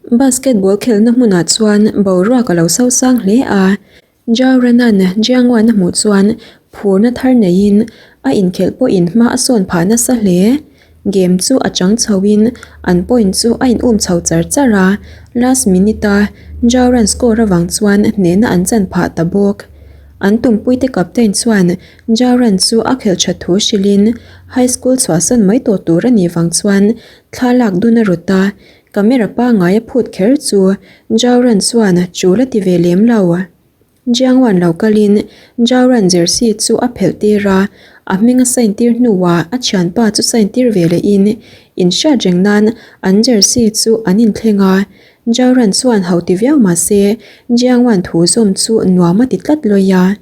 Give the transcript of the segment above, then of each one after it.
Basketball khelhna hmunah chuan boruak a lo sosang hle a, Jauran-a'n Jiangwan a hmuh chuan phurna thar neiin a inkhelh pawhin hma a sawn phah nasa hle. Game chu a chang chhoin an point chu a in um chho char char a, last minute-a Jauran score avang chuan hnehna an chan phah ta bawk. An tumpuite captain chuan Jauran chu a khelh that thu hrilhin high school chhuahsan mai tawh tur a nih vang chuan thla lak dun a rawt a, Camera pangngai a phut kher chu Jauran chuan chul a ti ve lem lo. Jiangwan lo kalin Jauran jersey chu a phelh tir a, a hming a sign tir hnuah a thianpa chu sign tir ve lehin inhriat reng nan an jersey chu an inthleng a. Jauran chuan ho ti viau mah se Jiangwan thu zawm chu nuam a ti tlat lawi a.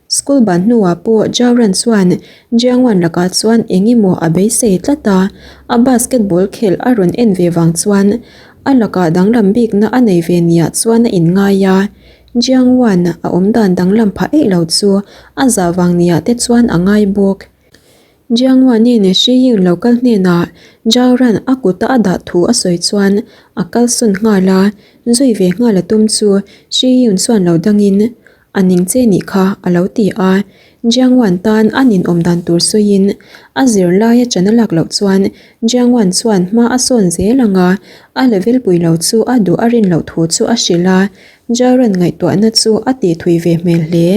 School ban hnuah pawh Jauran chuan Jiangwan lakah chuan eng emaw a beisei tlat a, a basketball khelh a rawn en ve vang chuan a lakah danglam bikna a nei ve niah chuan a inngai a. Jiangwan a awmdan danglam phah eih lo chu a zah vang niah te chuan a ngai bawk. Jiangwan-in Shi Ying lo kal hnenah Jauran a kuta a dah thu a sawi chuan a kalsawn nghal a, zui ve nghal a tum chu Shi Ying chuan lo dangin A ning che nih kha a lo ti a, Jiangwan tan a ninawm dan tur sawiin a zirlaia chan a lak loh chuan Jiangwan chuan hma a sawn zel ang a, a level pui lo chu a duh a rin loh thu chu a hrilh a, Jauran ngaihtuahna chu a tih thui ve hmel hle.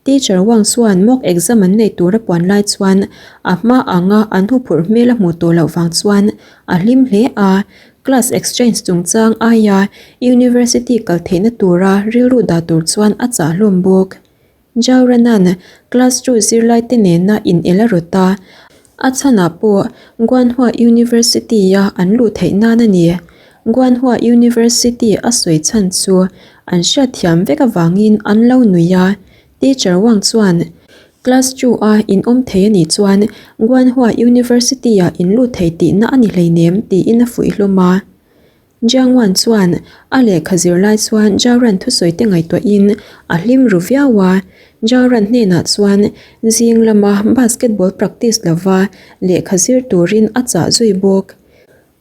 Teacher Wang chuan mock exam an neih tur a puan lai chuan a hma anga an huphurh hmel a hmuh tawh loh vang chuan a hlim hle a, Class exchange chungchang aia University kal theihna tura rilru dah tur chuan a chah hlawm bawk. Jauranan class two zirlaite nena in el a rawt a, a chhanah pawh Guanhua University-a an luh theih nan a ni. Guanhua University a sawi chhan chu an hriatthiam vek avangin an lo nui a, Teacher Wang chuan Class two-a in awm thei a nih chuan Guanhua University-ah in lut thei tihna a ni hleinem tiin a fuih hlawm a. Jiang Wan chuan a lehkha zir lai chuan Zhao Ran thusawite ngaihtuahin a hlim ru viau a. Zhao Ran hnenah chuan zing lama basketball practice lova lehkha zir turin a chah zui bawk.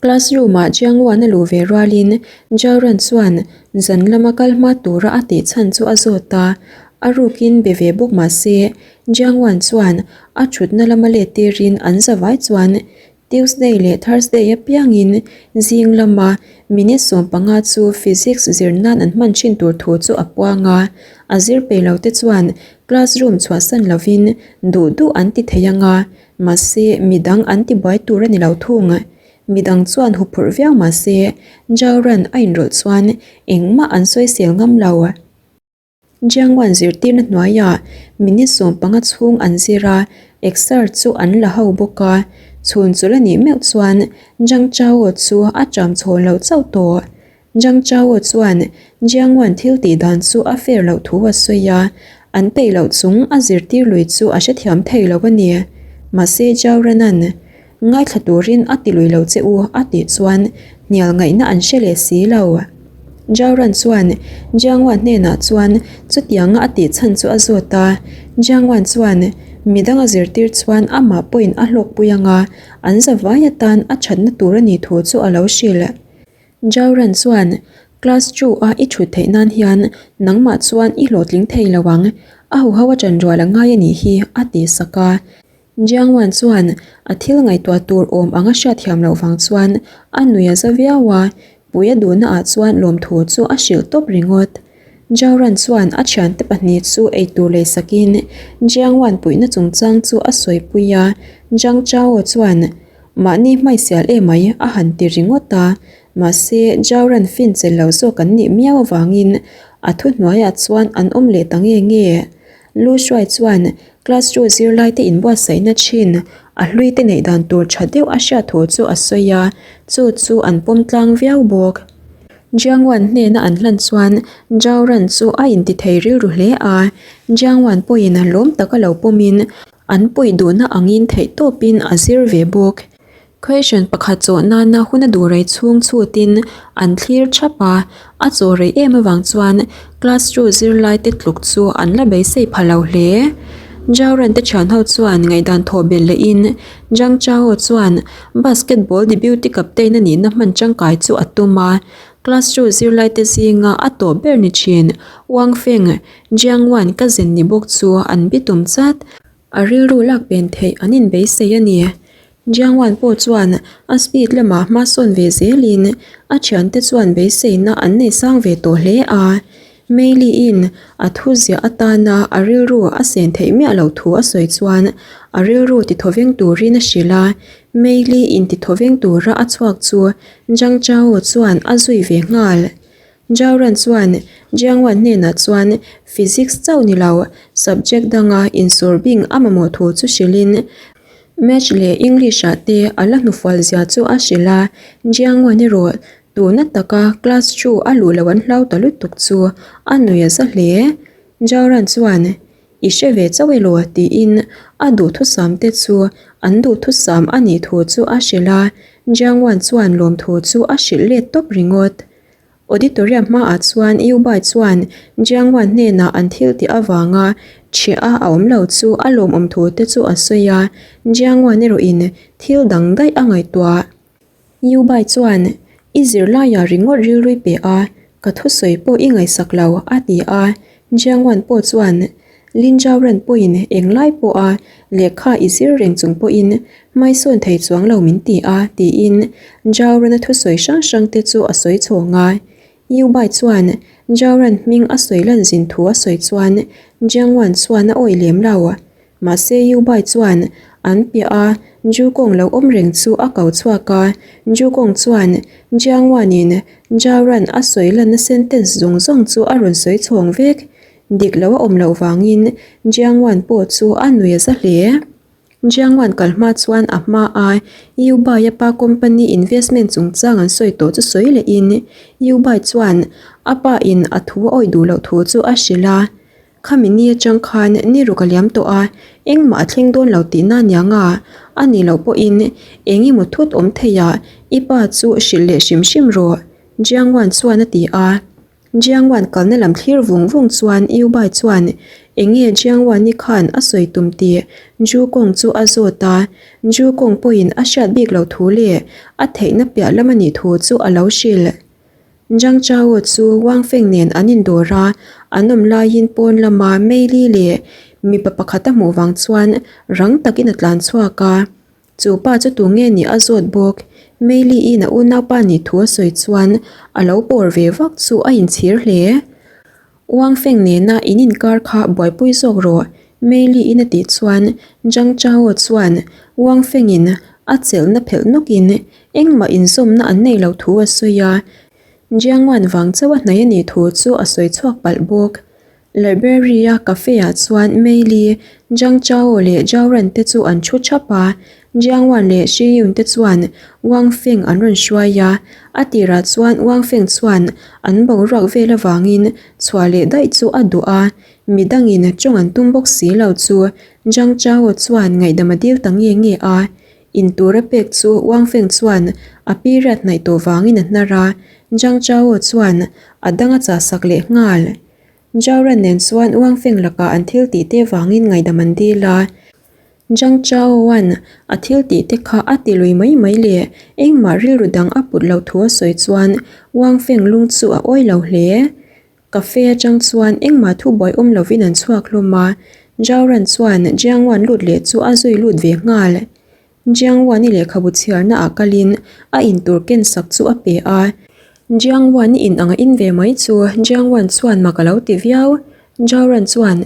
Classroom-ah Jiang Wan a luh ve rualin Zhao Ran chuan zan lama kal hma tura a tih chhan chu a zawt a, a rukin be ve bawk mah se Jiang Wan chuan a thutna lama let tirin an zavai chuan Tuesday leh Thursday apiangin zing lama minute 15 chu Physics zir nan an hman thin tur thu chu a puang a, a zir peih lo te chuan classroom chhuahsan lovin duh duh an ti thei ang a, Mahse, midang an ti buai tur a ni lo thung. Midang chuan huphurh viau mahse, Jauran a inrawlh chuan engmah an sawisel ngam lo. Jiangwan zirtirna hnuaiah minute 15 chhung an zir a, exer chu an la ho bawk a, chhun chulh a nih meuh chuan Zhang Chao chu a ṭam chhawn loh chauh tawh. Zhang Chao chuan Jiang Wan thil tih dan chu a fair loh thu a sawi a, an peih loh chung a zirtir lui chu a hrethiam thei lo a ni. Mahse Zhao Renan, ngaithla turin a ti lui lo che u a tih chuan hnial ngaihna an hre leh si lo. Zhao Ran chuan Jiang Wan hnenah chuan chutianga a tih chhan chu a zawt a, Jiang Wan chuan midang a zirtir chuan amah pawhin a hlawkpui anga an zavai atan a thatna tur a nih thu chu a lo hrilh. Jauran chuan, Class two a i thut theih nan hian nangmah chuan i hlawhtling thei lo ang, a huho a ṭan rual a ngai a nih hi, a ti sak a. Jiangwan chuan a thil ngaihtuah tur awm ang a hriatthiam loh vang chuan a nui a za viau a, pui a duhna ah chuan lawmthu chu a hrilh tawp ringawt. Jauran chuan a thiante pahnih chu eitur lei sakin Jiangwan puihna chungchang chu a sawipui a, Zhang Chao chuan, Mahni hmaisial emai a han ti ringawt a, mahse Jauran fin chelh lo zawk an nih miau avangin a thuhnuaiah chuan an awm leh ta nge nge. Lu Shuai chuan class two zirlaite inbuatsaihna thin a hluite neih dan tur tha deuh a hriat thu chu a sawi a, chu chu an pawm tlang viau bawk. Jiangwan hnena an hlan chuan Jauran chu a intithei rilru hle a, Jiangwan pawhin lawm taka lo pawmin An puih duhna angin theihtawpin a zir ve bawk. Question pakhat chawh nana hun a duh rei chhung chhutin an thlir thap a, a chaw rei em avang chuan class two zirlaite tluk chu an la beisei pha lo hle. Zhao Ran te thian ho chuan ngaihdan thawh belh lehin Zhang Chao chuan basketball deputy captain a nihna hman tangkai chu a tum a. Class two zirlaite zinga a tawp ber ni thin Wang Feng, Jiang Wan cousin ni bawk chu an bitum chat. A rilru lak pen theih an inbeisei a ni. Jiang Wan pawh chuan a speed lamah hma sawn ve zelin a thiante chuan beiseina an nei sang ve tawh hle a. Mei Li-in a thu ziah atana a rilru a sen theih miah loh thu a sawi chuan a rilru tithawveng turin a hrilh a. Mei Li-in tithawveng tura a chhuak chu Zhang Chao chuan a zui ve nghal. Zhao Ran chuan Jiang Wan hnenah chuan Physics chauh ni lo, subject danga insur bing a mamawh thu chu hrilhin Maths leh English ah te a la hnufual zia chu a hrilh a, Jiang Wan erawh tuna taka class two a luh loh an hlau ta lutuk chu a nuih a za hle. Zhao Ran chuan I hre ve chauh elaw tiin a duhthusam te chu an duhthusam a nih thu chu a hrilh a, Jiang Wan chuan lawmthu chu a hrilh let tawp ringawt. Auditorium hmaah chuan U Bai chuan Jiang Wan hnenah an thil tih avanga ṭhiah a awm lo chu a lawmawm thu te chu a sawi a, Jiang Wan erawhin thil dang daih a ngaihtuah. U Bai chuan, I zirlaiah ringawt rilrui pe a, ka thusawi pawh i ngaihsak lo, a ti a, Jiang Wan pawh chuan, Lin Zhao Ren pawhin englai pawha lehkha i zir reng chung pawhin hmaisawn thei chuang lo min ti a, tiin Zhao Ren-a thusawi hrang hrang te chu a sawi chhawng a. Yu Bai chuan Zhao Ren hming a sawi lan zin thu a sawi chuan Jiang Wan chuan a awih lem lo. Mahse Yu Bai chuan an piah a Zhu Kong lo awm reng chu a ko chhuak a, Zhu Kong chuan Jiang Wan-in Zhao Ren a sawi lanna sentence zawng zawng chu a rawn sawi chhawng vek. Dik lo a awm loh vangin Jiang Wan pawh chu a nui a za hle. Jiang Wan kal hma chuan a hma a Yu Bai a pa company investment chungchang an sawi tawh chu sawi lehin Yu Bai chuan a pa in a thu a awih duh loh thu chu a hrilh a. Khami ni atang khan ni ruk a liam tawh a, engmah a thleng dawn lo tihna aniang a, a nih loh pawhin eng emaw thut awm theiah i pa chu hrilh leh hrim hrim rawh, Jiang Wan chuan a ti a. Jiang Wan kalna lam thlir vung vung chuan Yu Bai chuan eng nge Jiang Wan-i khan a sawi tum tih Zhu Kong chu a zawt a, Zhu Kong pawhin a hriat bik loh thu leh a theihna piah lam a nih thu chu a lo hrilh. Zhang Chao chu Wang Feng nen an indawr a, an awm laiin pawn lama Mei Li leh mipa pakhat a hmuh vang chuan rang takin a tlan chhuak a. Chu pa chu tu nge nih a zawt bawk. Mei Li-in a unaupa nih thu a sawi chuan a lo pawr ve vak chu a inchhir hle. Wang Feng nena in inkar kha buaipui zawk rawh, Mei Li-in a tih chuan Zhang Chao chuan Wang Feng-in a chelhna phelh nawkin engmah inzawmna an neih loh thu a sawi a, Jiang Wan vang chauh a hnaih a nih thu chu a sawi chhuak palh bawk. Library-a cafe-ah chuan Mei Li, Zhang Chao leh Zhao Ren te chu an thu thap a, Jiang Wan leh Shi Yun te chuan Wang Feng an rawn hruai a. A tirah chuan Wang Feng chuan an boruak vel avangin chhuah leh daih chu a duh a, midangin tawng an tum bawk si lo chu Zhang Chao chuan ngaihdam a dil ta nge nge a. In tur a pek chu Wang Feng chuan a period hnaih tawh vangin a hnar a, Zhang Chao chuan a dang a chahsak leh nghal. Zhao Ren nen chuan Wang Feng lakah an thil tih te vangin ngaihdam an dil a. Zhang Chao-a'n a thil tih te kha a ti lui mai mai leh engmah rilru dang a put loh thu a sawi chuan Wang Feng lung chu a awi lo hle. Cafe atang chuan engmah thu buai awm lovin an chhuak hlawm a, Zhao Ren chuan Jiang Wan lut leh chu a zui lut ve nghal. Jiang Wan-i lehkhabu chhiarna ah kalin a intur ken sak chu a pe a. Jiang Wan-i in ang a in ve mai chu Jiang Wan chuan mak a lo ti viau. Zhao Ren chuan,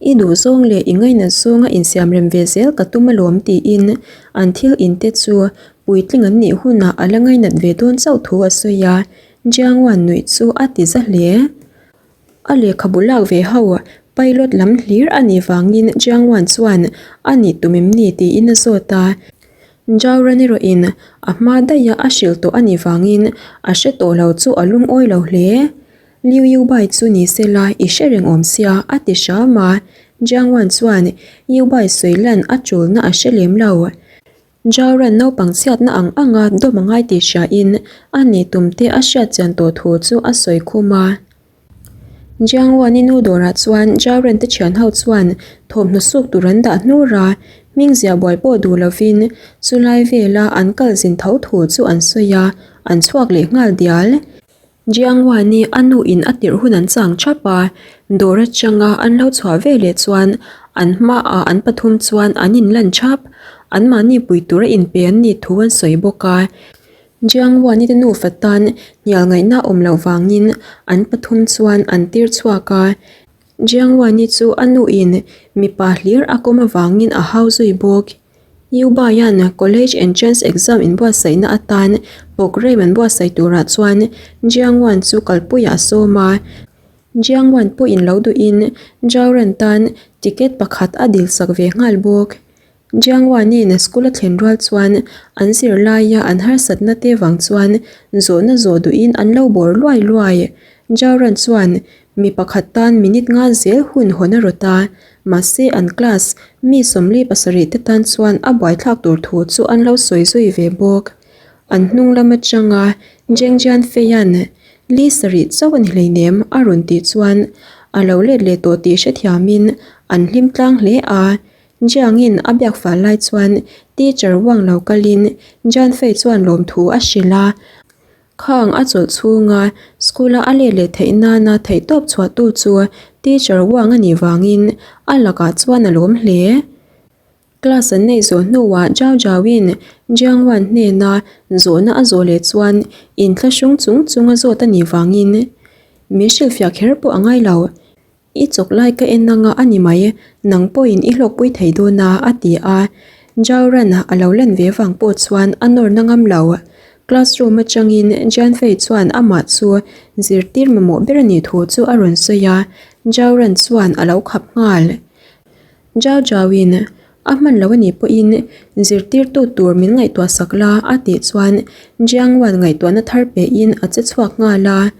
I duh zawng leh i ngainat zawnga insiam rem ve zel ka tum alawm tiin an thil in te chu puitling an nih hunah a la ngainat ve dawn chauh thu a sawi a, Jiang Wan nuih chu a ti za hle. A lehkhabu lak ve ho pilot lam hlir a nih vangin Jiang Wan chuan a nih tum em ni tiin a zawt a, Zhao Ran erawhin a hma daiha a hrilh tawh a nih vangin a hre tawh lo chu a lungawi lo hle. Liu Yu Bai chu ni se la i hre reng awm sia a ti hram a, Jiang Wan chuan Yu Bai sawi lan a tulna a hre lem lo. Zhao Ran naupang chhiatna ang anga dawm a ngai tih hriain a nih tum te a hriat chian tawh thu chu a sawi khum a. Jiangwani nu dawrah chuan Jauren te thian ho chuan thawmhnaw suk tur an dah hnur a, hming ziah buai pawh duh lovin chulai vela an kal zin tho thu chu an sawi a, an chhuak leh nghal dial. Jiangwani a nu in a tirh hun an chang thap a, dawr atanga an lo chhuah ve leh chuan an hmaah an pathum chuan an inlan thap, anmahni pui tura inpe an nih thu an sawi bawk a. Jiangwani te nufa tan hnial ngaihna awm loh vangin an pathum chuan an tir chhuak a. Jiangwani chu a nuin mipa hlir a kawm avangin a hau zui bawk. Yubaia'n College Entrance Exam inbuatsaihna atan programme an buatsaih turah chuan Jiangwan chu kalpuiah a sawm a. Jiangwan pawhin lo duhin Zhaoran tan ticket pakhat a dilsak ve nghal bawk. Jiangwanin school a thlen rual chuan an zirlaia an harsatna te vang chuan zawhna zawh duhin an lo bawr luai luai. Zhaoran chuan mi pakhat tan minute nga zel hun hawn a rawt a, mahse an class mi 47 te tan chuan a buaithlak tur thu chu an lo sawi zui ve bawk. An hnung lam atanga Zheng Jianfeia'n Li sarih chauh a ni hleinem a rawn tih chuan a lo let leh tawh tih hrethiamin an hlim tlang hle a. Jiangin a biak fal lai chuan teacher Wang lo kalin Jianfei chuan lawmthu a hrilh a. Khang a chawlh chhunga school-a a let leh theih nana theihtawp chhuahtu chu teacher Wang a nih vangin a lakah chuan a lawm hle. Class an neih zawh hnuah Zhao Zhaoin Jiang Wan hnena zawhna a zawh leh chuan inthlahrung chung chung a zawt a nih vangin min hrilhfiah kher pawh a ngai lo. I chawk lai ka en anga a ni mai, nang pawhin i hlawkpui thei dawn a, a ti a. Jauran a lo len ve vang pawh chuan a nawr na ngam lo. Classroom atangin Jianfei chuan amah chu zirtir mamawh ber a nih thu chu a rawn sawi a, Jauran chuan a lo khap nghal. Zhao Zhaoin a hman lo a nih pawhin zirtirtu tur min ngaihtuah sak la a tih chuan Jiang Wan ngaihtuahna thar pehin a che chhuak nghal a.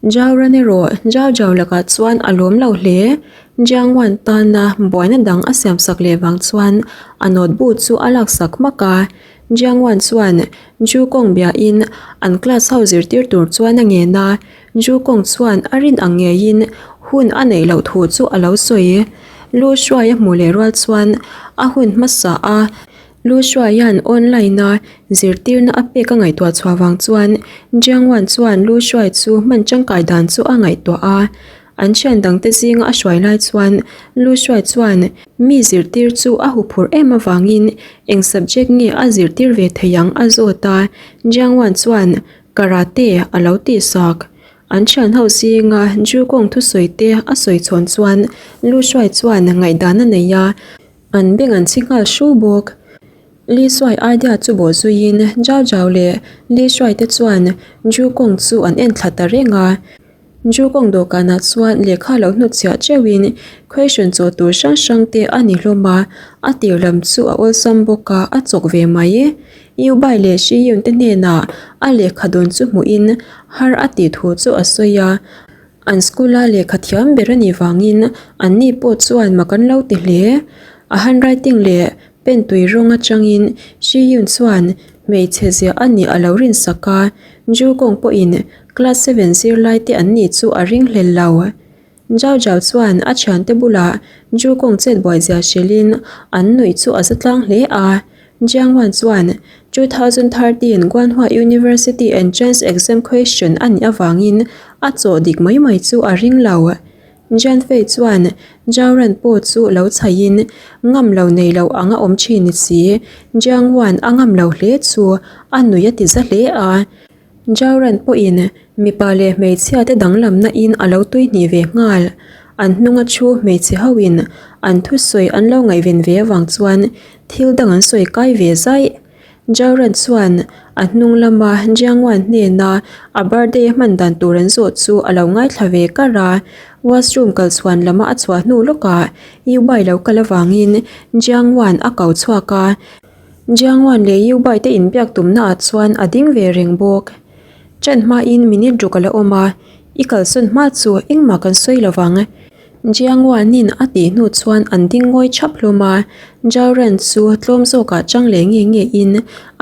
Zhao Ran erawh Zhao Zhao lakah chuan a lawm lo hle. Jiang Wan tana buaina dang a siam sak leh vang chuan a notebook chu a lak sak hmak a. Jiang Wan chuan Zhu Kong biain an class ho zirtir tur chuan a ngen a. Ju Kong chuan a rin ang ngeiin hun a neih loh thu chu a lo sawi. Lu Shuai a hmuh leh rual chuan a hun hmasa a, Lu Shuaia'n online-a zirtirna a pek a ngaihtuah chhuah vang chuan Jiang Wan chuan Lu Shuai chu hman tangkai dan chu a ngaihtuah a. An thian dangte zinga a hruai lai chuan Lu Shuai chuan mi zirtir chu a huphurh em avangin eng subject nge a zirtir ve thei ang a zawt a. Jiang Wan chuan Karate a lo tih sak. An thian ho zinga Ju Kong thusawi te a sawi chhawn chuan Lu Shuai chuan ngaihdan a nei a, an beng an chhi nghal hru bawk. Li Shuai idea chu bawh zuiin Zhao Zhao leh Li Shuai te chuan Ju Kong chu an en thla ta reng a. Ju kawng dawhkanah chuan lehkha lo hnutchhiah teuhin question chaw tur hrang hrang te a ni hlawm a, a tir lam chu a awlsam bawk a, a chawk ve mai. Yu Bai leh Shi Yun te hnenah a lehkha dawn chu hmuhin har a tih thu chu a sawi a, an school a lehkha thiam ber a nih vangin an ni pawh chuan mak an lo ti hle. A handwriting leh pen tui rawng atangin Shi Yun chuan hmeichhe ziah a nih a lo rinsak a, Ju kawng pawhin Class seven zirlaite an nih chu a ring hlel lo. Zhao Zhao chuan a thiante bulah Ju Kong chet buai zia hrilhin an nuih chu a za tlang hle a. Jiang Wan chuan 2013 Guanhua University Entrance Exam question a nih avangin a chawh dik mai mai chu a ring lo. Jian Fei chuan Zhao Ran pawh chu lo chhaihin ngam lo nei lo ang a awm thin ni si. Jiang Wan a ngam lo hle chu a nuih a ti za hle a. Jauran pawhin mipa leh hmeichhia te danglamna in a lo tui hnih ve nghal. An hnunga thu hmeichhe ho in an thusawi an lo ngaihven ve avang chuan thil dang an sawi kai ve zaih. Jauran chuan a hnung lama Jiangwan hnena a birthday a hman dan tur an zawh chu a lo ngaithla ve kar a. Washroom kal chhuan lama a chhuah hnu lawkah Yubai lo kal avangin Jiangwan a ko chhuak a. Jiangwan leh Yubai te inbiak tumna ah chuan a ding ve reng bawk. Ṭan hmain minute ruk a la awm a, i kalsawn hma chu engmah kan sawi lo vang. Jiangwanin a tih hnu chuan an ding ngawi ṭhap hlawm a, Zhaoran chu tlawm zawkah ṭang leh nge nge in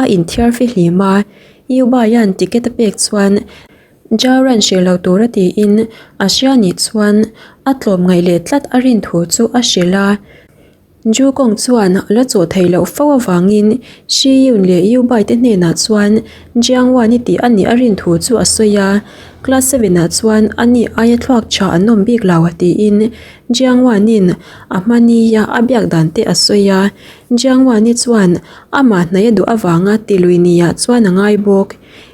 a inthiar fihlim a, Yubaia'n ticket a pek chuan. Jaran hreh lo tura tiin a hria nih chuan a tlawmngaih leh tlat a rin thu chu a hrilh a. Ju Kong chuan a la chawh theih loh fo avangin Shi Yun leh Yu Bai te hnenah chuan Jiang Wan i tih a nih a rin thu chu a sawi a, Class seven ah chuan a ni aia thluak tha an awm bik lo tiin Jiang Wan-in a hmania a biak dan te a sawi a, Jiang Wan-i chuan amah hnaih a duh avanga tilui niah chuan a ngai bawk.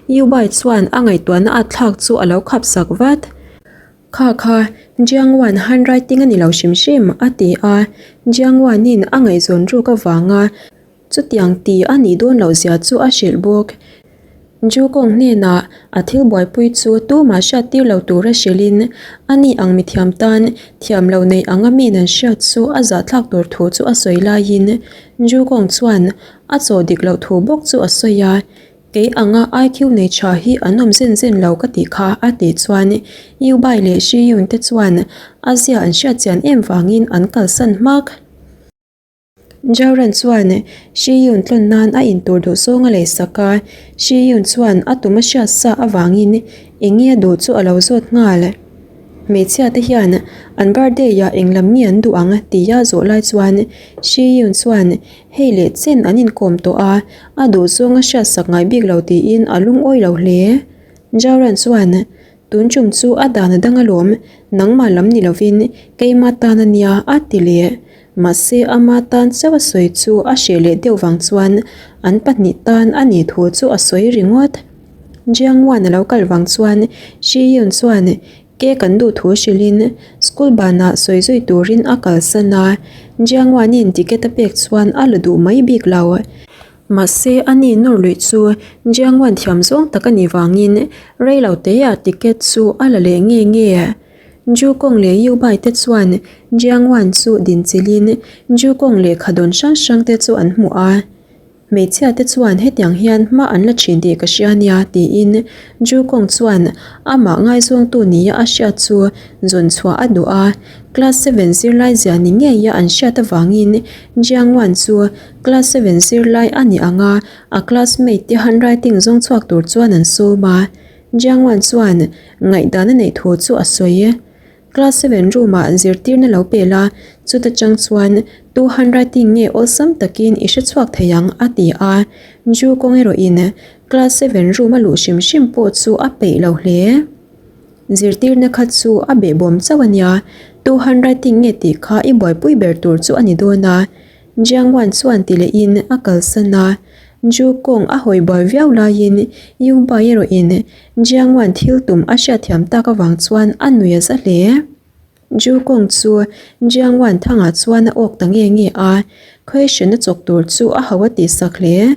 Yu Bai chuan a ngaihtuahna a thlak chu a lo khap sak vat. Kha kha, Jiang Wan handwriting a ni lo hrim hrim, a ti a. Jiang Wan-in a ngaihzawn ruk avanga chutiang ti a nih dawn loh zia chu a hrilh bawk. Ju Kong hnenah a thil buaipui chu tumah hriat tir lo tura hrilhin ani ang mithiam tan thiam lo neih anga min an hriat chu a zahthlak tur thu chu a sawi laiin Ju Kong chuan a chaw dik loh thu bawk chu a sawi a. Kei anga IQ nei tha hi an awm zen zen lo ka tih kha a tih chuan Yu Bai leh Shi Yun te chuan a zia an hriat chian em vangin an kalsan hmak. Zhao Ran chuan Shi Yun tlawn nan a intur duh zawng a lei sak a, Shi Yun chuan a tum a hriat sa avangin eng nge a duh chu a lo zawt nghal. Hmeichhia te hian an birthday ah eng lam nge an duh ang tia zawh lai chuan Shi Yun chuan Hei leh chen an inkawm tawh a, a duh zawng a hriat sak ngai bik lo tiin a lungawi lo hle. Jauran chuan, Tun tum chu a dan a dang alawm, nangmah lam ni lovin keima tan a nia a ti leh. Mahse ama tan chauh a sawi chu a hreh leh deuh vang chuan an pahnih tan a nih thu chu a sawi ringawt. Jiang Wan a lo kal vang chuan Shi Yun chuan Ke kan duh thu hrilhin school banah sawi zui turin a kalsan a, Jiang Wanin ticket a pek chuan a la duh mai bik lo. Mahse a ni nawr luih chu Jiang Wan thiam zawng tak a nih vangin rei lo teah ticket chu a la leh nge nge. Ju Kong leh Yu Bai te chuan Jiang Wan chu dinchilhin Ju Kong lehkha dawn hrang hrang te chu an hmuh a. Hmeichhia te chuan hetiang hian hma an la thin tih ka hria nia tiin Ju Kong chuan amah ngaizawngtu nia a hriat chu zawn chhuah a duh a, class seven zirlai zia ni ngeia an hriat avangin Jiang Wan chu class seven zirlai a ni ang a, a classmate te handwriting zawng chhuak tur chuan an sawm a, Jiang Wan chuan ngaihdan a neih thu chu a sawi. Class seven room ah zirtirna lo pe la, chuta chang chuan tu handwriting nge awlsam takin i hre chhuak thei ang a ti a, Ju kawng erawhin class seven room a luh hrim hrim pawh chu a peih lo hle. Zirtirna kha chu a behbawm chauh a nia, tu handwriting nge tih kha i buaipui ber tur chu a ni dawn a, Jiang Wan chuan ti lehin a kalsan a, Ju kawng a hawi buai viau laiin Yu Bai erawhin Jiang Wan thil tum a hriatthiam tak avang chuan a nui a za hle. Ju Kong chu Jiang Wan thangah chuan a awk ta nge nge a, question a chawk tur chu a ho a tihsak hle.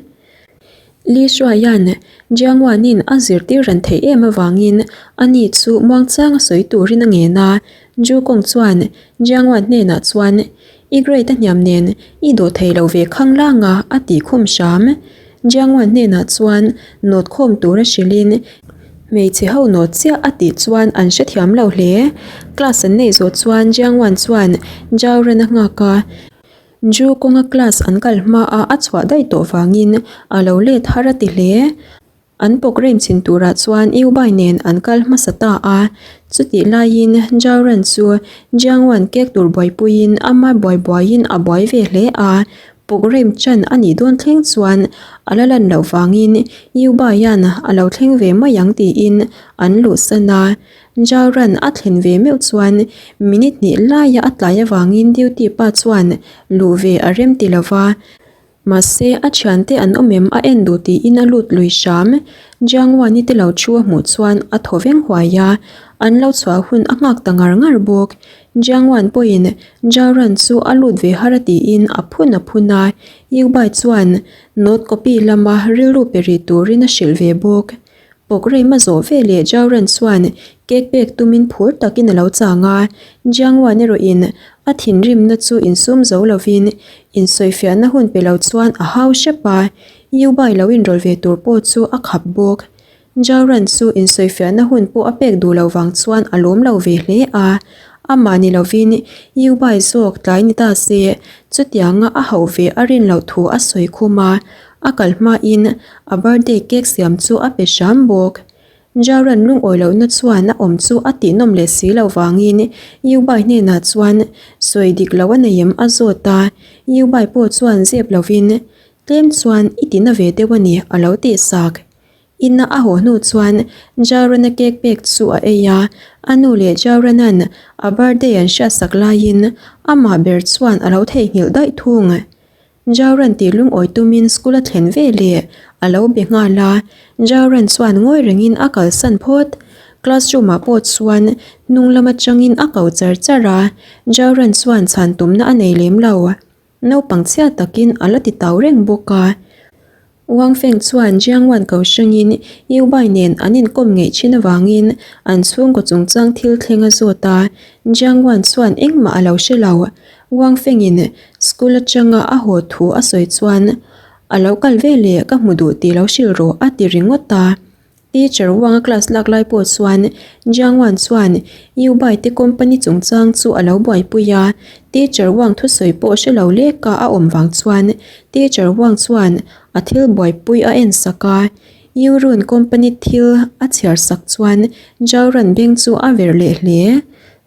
Li Shuaian Jiang Wan-in a zirtir ran theih em avangin ani chu muangchang a sawi turin a ngen a, Ju Kong chuan Jiang Wan hnenah chuan I grade a hniam nen i dawh thei lo ve khang lang a, a tih khum hram. Jiang Wan hnenah chuan nawt khawm tura hrilhin hmeichhe ho nawt chiah a tih chuan an hrethiam lo hle. Class an neih zawh chuan Jiang Wan chuan Zhao Ren a nghak a, Ju kawnga class an kal hmaa a chhuah daih tawh vangin a lo let har a ti hle. An programme chhin turah chuan U Bai nen an kal hmasa ta a, chutih laiin Zhao Ran chu Jiang Wan kek tur buaipuiin ama buai buaiin a buai ve hle a, programme chan a nih dawn thleng chuan a la lan loh vangin U Baian a lo thleng ve mai ang tiin an luhsan a. Zhao Ran a thlen ve meuh chuan minute hnih laia a tlai avangin duty pa chuan luh ve a rem ti lova, Mahse, a thiante an awm em a en duh tiin a lut lui hram. Jiang Wan-i te lo thu a hmuh chuan a thaw veng huai a, an lo chhuah hun a nghak ta ngar ngar bawk. Jiang Wan pawhin Zhao Ran chu a lut ve har a tiin a phun a phun a, Yu Bai chuan note copy lama rilru pe rih turin a hrilh ve bawk. Programme a zawh ve leh Zhao Ren chuan cake pek tumin phur takin a lo chang a, Jiang Wan erawhin a thinrimna chu insum zo lovin insawifiahna hun pe lo chuan a hau hrep a, Yu Bai lo inrawlh ve tur pawh chu a khap bawk. Zhao Ren chu insawifiahna hun pawh a pek duh lo vang chuan a lawm lo ve hle a, amah ni lovin Yu Bai zawk tlai ni ta se chutianga a hauh ve a rin loh thu a sawi khum a, A kal hmain a birthday cake siam chu a pe hram bawk. Jaran lungawi lohna chuan a awm chu a tihnawm leh si lo vangin Yubai hnenah chuan sawi dik lo a nei em a zawt a, Yubai pawh chuan zep lovin tlem chuan i tina ve deuh a ni a lo tihsak. Ina a haw hnu chuan Jaurana cake pek chu a ei a, a nu leh Jaurana'n a birthday an hriatsak laiin amah ber chuan a lo theihnghilh daih thung. Jauran tih lungawi tumin school a thlen ve leh a lo be nghal a, Jauran chuan ngawi rengin a kalsan phawt. Classroom ah pawh chuan hnung lam atangin a ko char char a, Jauran chuan chhan tumna a nei lem lo. Naupang chhia takin a la ti tau reng bawk a. Wang Feng chuan Jiangwan ko hrangin Yu Bai nen an inkawm ngeih thin avangin an chhungkaw chungchang thil thleng a zawt a, Jiangwan chuan engmah a lo hre lo. Wang Fengin school atanga a haw thu a sawi chuan, A lo kal ve leh ka hmu duh tih lo hrilh rawh a ti ringawt a. Teacher Wang a class lak lai pawh chuan Jiang Wan chuan Yu Bai te company chungchang chu a lo buaipui a, Teacher Wang thusawi pawh hre lo leka a awm vang chuan Teacher Wang chuan a thil buaipui a en sak a, Yu Run company thil a chhiar sak chuan Zhao Ran beng chu a verh leh hle.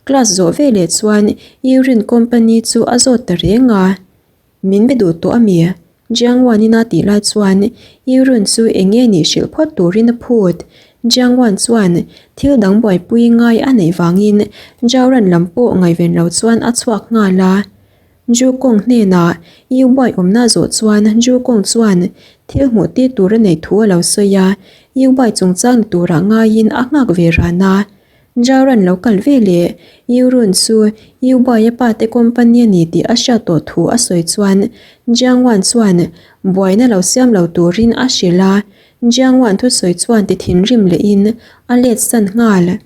Class zawh veleh chuan Yu Run company chu a zawt ta reng a. Min be duh tawh a mi? Jiang Wan-in a tih lai chuan Yurun chu eng nge nih hrilh phawt turin a phut. Jiang Wan chuan thil dang buaipui ngai a neih vangin Zhao Ran lam pawh ngaihven lo chuan a chhuak nghal a. Zhu Kong hnenah Yu Bai awmna zawh chuan Zhu Kong chuan thil hmuh tir tur a neih thu a lo sawi a, Yu Bai chungchang ni turah ngaiin a nghak ve ran a. Jaran lo kal ve leh Yurun chu Yubai-a pate company a ni tih a hriat tawh thu a sawi chuan Jiang Wan chuan buaina lo siam lo turin a hrilh a, Jiang Wan thusawi chuan ti thinrim lehin a let san nghal.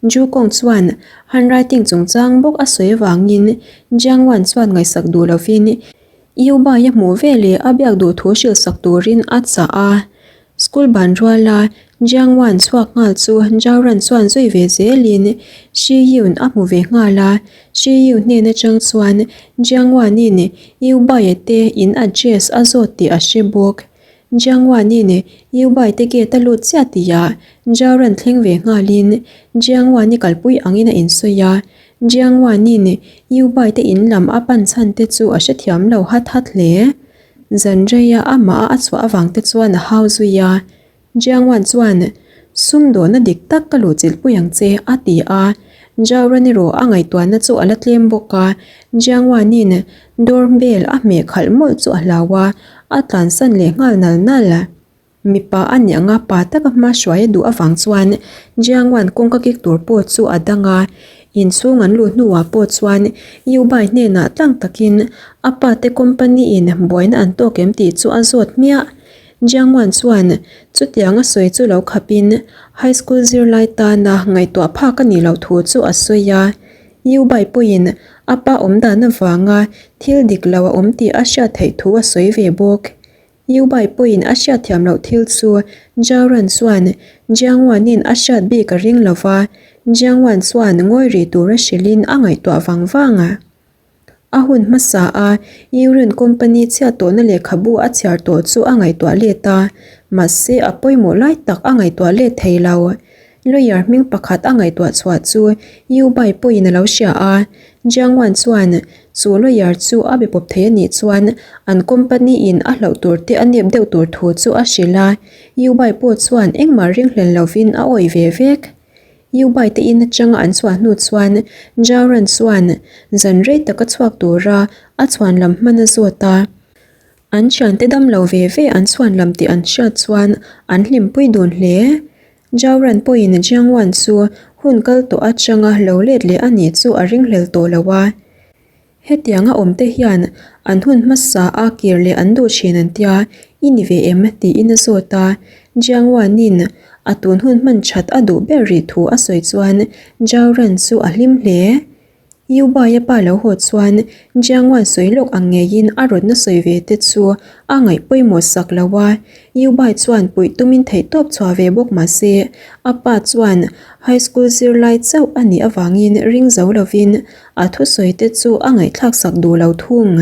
Ju Kong chuan handwriting chungchang bawk a sawi avangin Jiang Wan chuan ngaihsak duh lovin Yubai-a hmuh ve leh a biak duh thu hrilhsak turin a chah a. School ban ruala Jiang Wan chhuak nghal chu Zhao Ran chuan zui ve zelin Shi Yun a hmu ve nghal a, Shi Yu hnen atang chuan Jiang Wan-in Yu Bai-a te in address a zawt tih a hre bawk. Jiang Wan-in Yu Bai te gate a lut chiah tihah Zhao Ran thleng ve nghalin Jiang Wan-i kalpui angin a insawi a, Jiang Wan-in Yu Bai te in lam a pan chhan te chu a hrethiam lo hat hat hle. Zan reia amah a chhuah avang te chuan a hau zui a, Jiang Wan chuan, Sumdawhna dik tak ka luhchilh pui ang che, a ti a. Zhao Ran erawh a ngaihtuahna chu a la tlem bawk a, Jiang Wanin door bell a hmeh khalh mawlh chu a hlau a, a tlansan leh nghal nal nal. Mipa a nih anga pa taka hma hruai a duh avang chuan Jiang Wan kawngka kik tur pawh chu a dang a, inchhung an luh hnuah pawh chuan Yu Bai hnenah tlang takin a pa te company in buaina an tawk em tih chu a zawt hmiah. Jiang Wan chuan chutiang a sawi chu lo khapin high school zirlai tana ngaihtuah phak a nih loh thu chu a sawi a, Yu Bai pawhin a pa awmdan avanga thil dik lo a awm tih a hriat theih thu a sawi ve bawk. Yu Bai pawhin a hriatthiam loh thil chu Zhao Ran chuan Jiang Wanin a hriat bik a ring lo va, Jiang Wan chuan ngawi rih tura hrilhin a ngaihtuah vang vang a. A hun hmasa a Yu Run company chhiat tawhna lehkhabu a chhiar tawh chu a ngaihtuah let a, mahse a pawimawh lai tak a ngaihtuah let thei lo. Lawyer hming pakhat a ngaihtuah chhuah chu Yu Bai pawhin a lo hria a, Jiang Wan chuan chu lawyer chu a be pawp thei a nih chuan an company in a hlauh tur te a nep deuh tur thu chu a hrilh a, Yu Bai pawh chuan engmah ringhlel lovin a awih ve vek. Yu Bai te in atanga an chhuah hnu chuan Zhao Ran chuan zan rei taka chhuak tura a chhuan lam hman a zawt a. An thiante dam lo ve ve an chhuan lam tih an hriat chuan an hlimpui dun hle. Zhao Ran pawhin Jiang Wan chu hun kal tawh atanga lo let leh a nih chu a ringhlel tawh lo a. Hetianga awm te hian an hun hmasa a kir leh an duh thin an tia, i ni ve em? tiin a zawt a. Jiang Wan-in a tun hun hman that a duh ber rih thu a sawi chuan Zhao Ran chu a hlim hle. Yu Bai-a pa lo haw chuan Jiang Wan sawi lawk ang ngeiin a rawtna sawi ve te chu a ngaih pawimawh sak lo a. Yu Bai chuan puih tumin theihtawp chhuah ve bawk mah se, a pa chuan high school zirlai chauh a nih avangin ring zo lovin a thusawi te chu a ngaihthlak sak duh lo thung.